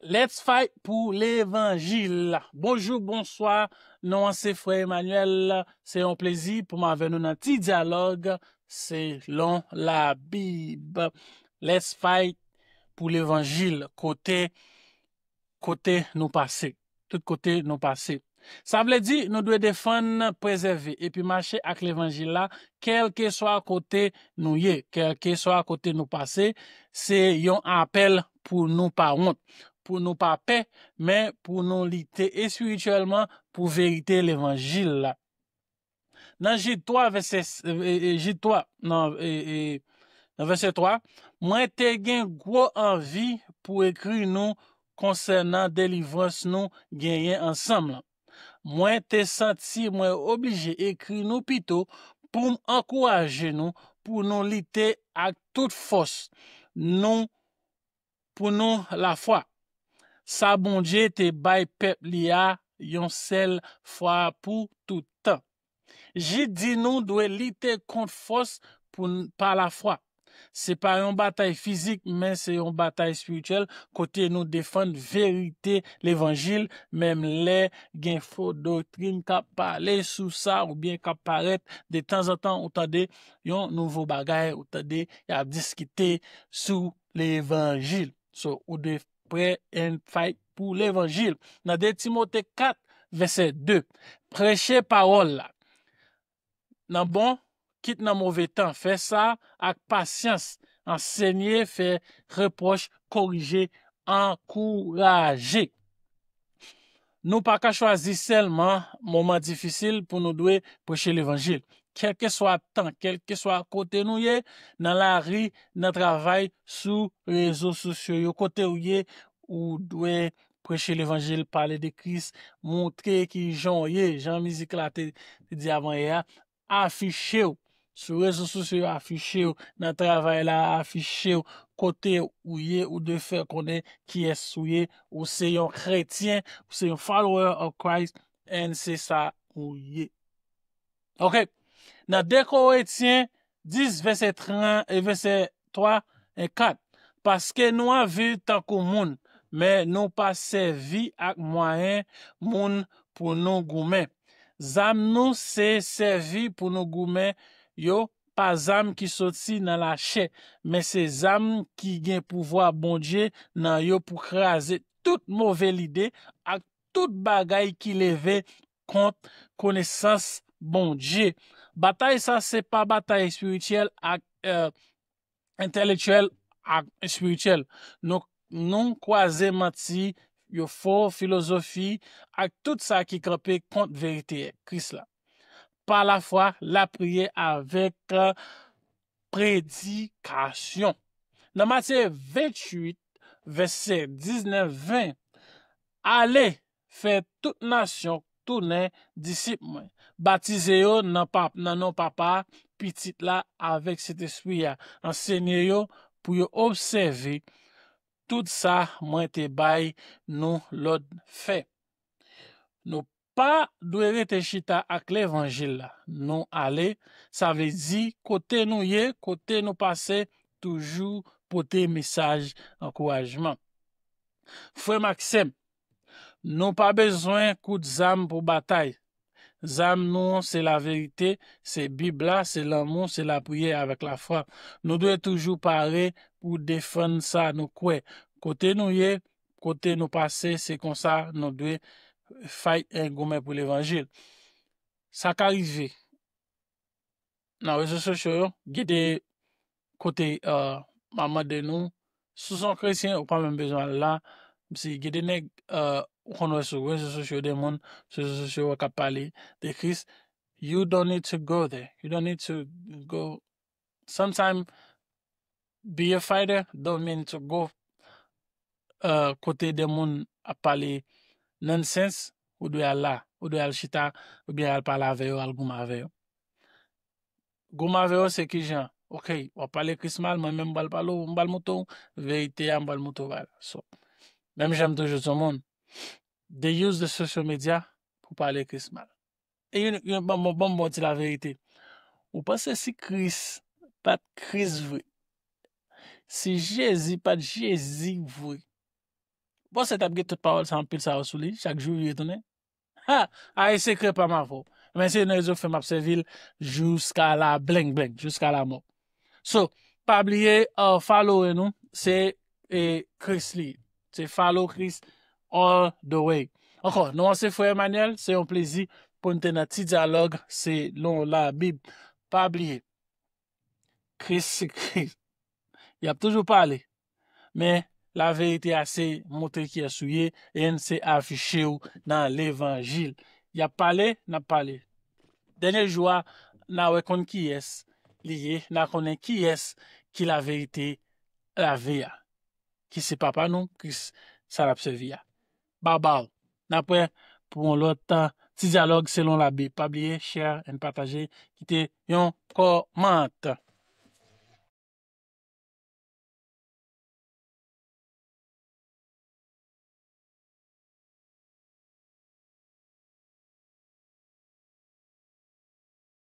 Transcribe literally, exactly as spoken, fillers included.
Let's fight pou levanjil. Bonjou, bonswa. Non an se Frè Emmanuel. Se yon plezi pou m avè nou nan ti dyalòg selon Labib. Let's fight pou levanjil. Kote, kote nou pase. Tout kote nou pase. Sa vle di nou dwe defann, prezève epi mache ak levanjil la, kèlkeswa kote nou ye, kèlkeswa kote nou pase. Se yon apèl pou nou pa wont, pou nou pa pè, men pou nou lite espirityèlman pou verite levanjil la. Nan Jid twa, vèsè, e, e, Jid twa, nan, e, e, nan vèsè twa, mwen te gen gwo anvi pou ekri nou konsènan delivrans nou genyen ansanm lan. Mwen te santi mwen oblije ekri nou pito pou m ankouraje nou pou nou lite ak tout fòs nou, pou nou lafwa. Sa Bondye te bay pèp li a yon sèl fwa pou tout tan. Jid di nou dwe lite kont fòs pou n, pa lafwa. Se pa yon batay fizik, men se yon batay espirityèl kote nou defann verite levanjil, menm lè gen fo doktrin k ap pale sou sa oubyen k ap parèt de tanzantan, ou tande yon nouvo bagay, ou tande y ap diskite sou levanjil. So, ou dwe pray and fight pou levanjil. Nan de Timote kat, vèsè de, preche pawòl la. Nan bon, kit nan move tan, fè sa ak pasyans, ansenye, fè repwòch, korije, ankouraje. Nou pa ka chwazi sèlman moman difisil pou nou dwe preche levanjil. Kèlkeswa tan, kèlkeswa kote nou ye, nan lari, nan travay, sou rezo sosyo yo, kote ou ye, ou dwe preche levanjil, pale de Kris, montre kijan w ye, jan mizik la te, te di avan yè a, afiche w sou rezo sosyo yo, afiche w nan travay la, afiche w kote ou ye, ou dwe fè konnen kiyès ou ye, ou se yon kretyen, ou se yon follower of Christ, and se sa ou ye. Ok. Nan de Korentyen dis, vèsè trant, e vèsè twa e kat. Paske nou an viv tankou moun, men nou pa sèvi ak mwayen moun pou nou goumen. Zam nou se sèvi pou nou goumen yo, pa zam ki soti nan lachè, men se zam ki gen pouvwa Bondye nan yo pou kraze tout move lide ak tout bagay ki leve kont konesans Bondye. Batay sa se pa batay espirityèl ak, eh, entèlektyèl ak espirityèl. Nou, nou kwaze manti, yo fo filozofi ak tout sa ki kanpe kont verite Kris la. Pa lafwa, lapriyè avèk, eh, predikasyon. Nan Matye venntuit, vèsè diznèf, ven, ale, fè tout nasyon tounen disip mwen. Batize yo nan pap-, nan non Papa, Pitit la, avèk Sentespri a. Ansenye yo pou yo obsève tout sa mwen te bay nou lòd fè. Nou pa dwe rete chita ak levanjil la. Nou ale, sa vle di kote nou ye, kote nou pase, toujou pote mesaj ankourajman. Frè m ak sè m, nou pa bezwen kout zam pou batay. Zam nou se laverite, se Bib la, se lanmou, se lapriyè avèk lafwa. Nou dwe toujou pare pou defann sa nou kwè. Kote nou ye, kote nou pase, se konsa nou dwe fight and goumen pou levanjil. Sa ka rive nan rezo sosyo yo, gen de kote, eh, m ap mande nou, si w se yon kretyen, ou pa menm bezwen al la. Si gen de nèg, eh, ou konn wè sou rezo sosyo, de moun sou rezo sosyo yo k ap pale de Kris, you don't need to go there. You don't need to go. Sometimes be a fighter don't mean to go, eh, kote de moun ap pale nonsense, ou dwe al la, ou dwe al chita, oubyen al pale avè yo, al goumen avè yo. Goumen avè yo se kijan? Ok, w ap pale Kris mal, mwen menm m pral pale w, m pral montre w verite a, m pral montre w bagay la. So, menm jan m toujou di yon moun, they use the social media pou pale Kris mal. E yon, yon, ban m, ban m ba w ti laverite. Ou panse si Kris pa t Kris vre, si Jezi pa t Jezi vre, Pwofesè t ap gen tout pawòl sa, anpil sa yo sou li, chak jou li retounen. Ha! Ayen sekrè pa m avè w. Men se nan rezo fè m ap sèvi l jiska la blengblenng, jiska lamò. So, pa bliye, uh, follow nou, se e, Chris li. Se follow Chris all the way. Ankò, non an se Frè Emmanuel, se yon plezi pou n te nan ti dyalòg selon Labib. Pa bliye, Kris se Kris. Y ap toujou pale, men laverite a se montre kiyès ou ye, e n se afiche w nan levanjil. Y ap pale, n ap pale. Dènye jou a, n a wè konn kiyès li ye, n a konnen kiyès ki laverite, lavi a, ki se Papa nou, Kris, sa l ap sèvi a. Bye bye. N ap wè pou yon lòt, uh, ti dyalòg selon Labib. Pa bliye, share and pataje, kite yon kòmantè.